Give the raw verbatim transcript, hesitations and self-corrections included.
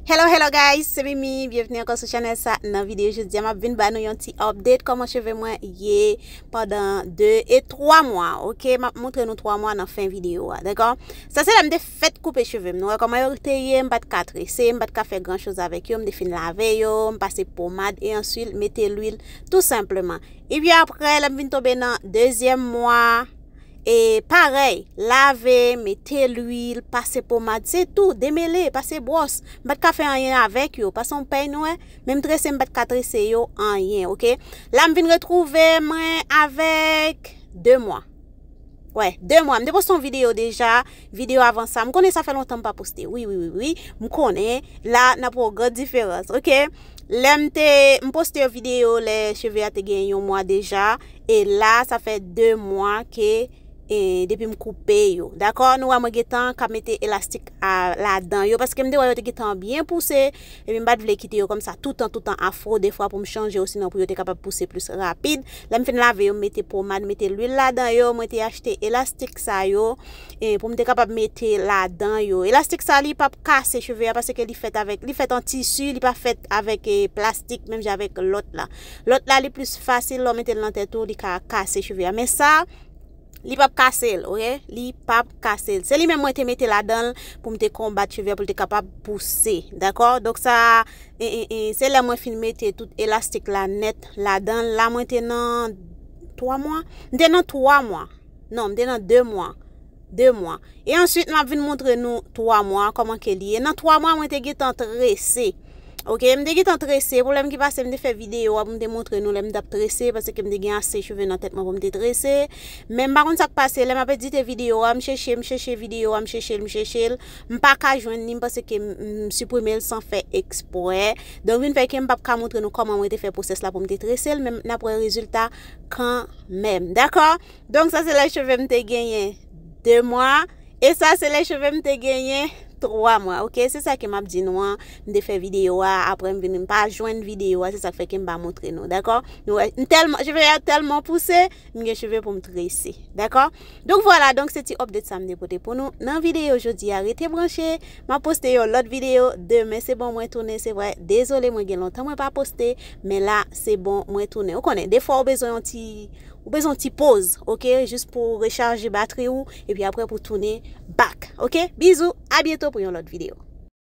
Hello, hello guys, se Mimi, byenveni ankò sou chanèl sa. Nan videyo jodi a, m ap vin ba nou yon ti update kòman cheve mwen ye pandan de e twa mwa, ok? M ap montre nou twa mwa nan fen videyo a, dakò? Sa se lè m te fèk koupe cheve m, nou wè kòman yo te ye, m pa t ka trese, m pa t ka fè gran choz avèk yo, m te fin lave yo, m pase pomad e answit mete lwil, tou senpleman. Epi apre, lè m vin tonbe nan dezyèm mwa, e parèy, lave, mete lwil, pase pomad, se tou, demele, pase bwòs. M pa t ka fè anyen avèk yo, pase yon pèy nou wè, menm trese m pa t ka trese yo, anyen, ok? La m vin retwouve mwen avèk de mwa. Wè, de mwa. M te poste yon videyo deja, videyo avan sa. M konnen sa fè lontan m pa poste. Wi, wi, wi, wi. M konnen. La, n ap wè yon gran diferans, ok? Lè m te, m poste yon videyo lè cheve a te gen yon mwa deja. E la, sa fè de mwa ke, e, depi m koupe yo. Dakò? Nou wè mwen gentan ka mete elastik a, ladan yo. Paske m te wè yo te gentan byen pouse. Epi m pa t vle kite yo kòmsa toutan, toutan afwo. Defwa pou m chanje yo, sinon pou yo te kapab pouse plis rapid. Lè m fin lave yo, m mete pomad, mete lwil ladan yo. Mwen te achte elastik sa yo, e, pou m te kapab mete ladan yo. Elastik sa, li p ap kase cheve a, paske li fèt avèk, li fèt an tisi, li pa fèt avèk, e, plastik, menm jan avèk lòt la. Lòt la, li plis fasil, lè w mete l nan tèt ou, li ka kase cheve a. Men sa, li p ap kase l, ok? Li p ap kase l. Se li menm mwen te mete ladan l pou m te konbat cheve a, pou l te kapab pouse, dakò? Donk sa, e, e, e, se lè mwen fin mete tout elastik la nèt ladan l. La, mwen te nan twa mwa. M te nan twa mwa. Non, m te nan de mwa. De mwa. E answit, m ap vin montre nou twa mwa, kòman ke li ye. Nan twa mwa, mwen te gentan trese. Ok, m te gentan trese. Pwoblèm ki pase, m te fè videyo a pou m te montre nou lè m t ap trese, paske m te gen ase cheve nan tèt mwen pou m te trese. Men m pa konn sa k pase, lè m ap edite videyo a, m chèche, m chèche videyo a, m chèche l, m chèche l. M pa ka jwenn li, m panse ke m, m siprime l san fè eksprè. Donk, vin fè ke m p ap ka montre nou kòman mwen te fè pwosès la pou m te trese l, men n ap wè rezilta kanmenm. Dakò? Donk, sa se lè cheve m te genyen de mwa. E sa se lè cheve m te genyen twa mwa, ok? Se sa ke m ap di nou an. M te fè videyo a, apre m vin, m pa jwenn videyo a, se sa k fè ke m pa montre nou, dakò? Nou wè, m tèlman, cheve a tèlman pouse, m gen cheve pou m trese, dakò? Donk, vwala, donk, se ti update sa m te pote pou nou nan videyo jodi a. Rete branche, m ap poste yon lòt videyo demen, se bon, mwen tounen, se vre. Dezole, mwen gen lontan mwen pa poste, men la, se bon, mwen tounen. Ou konnen, defwa ou bezwen yon ti Ou bezwen yon ti poz, ok? Jis pou rechaje batri ou, epi apre pou tounen back, ok? Bizou, a byento pou yon lòt videyo.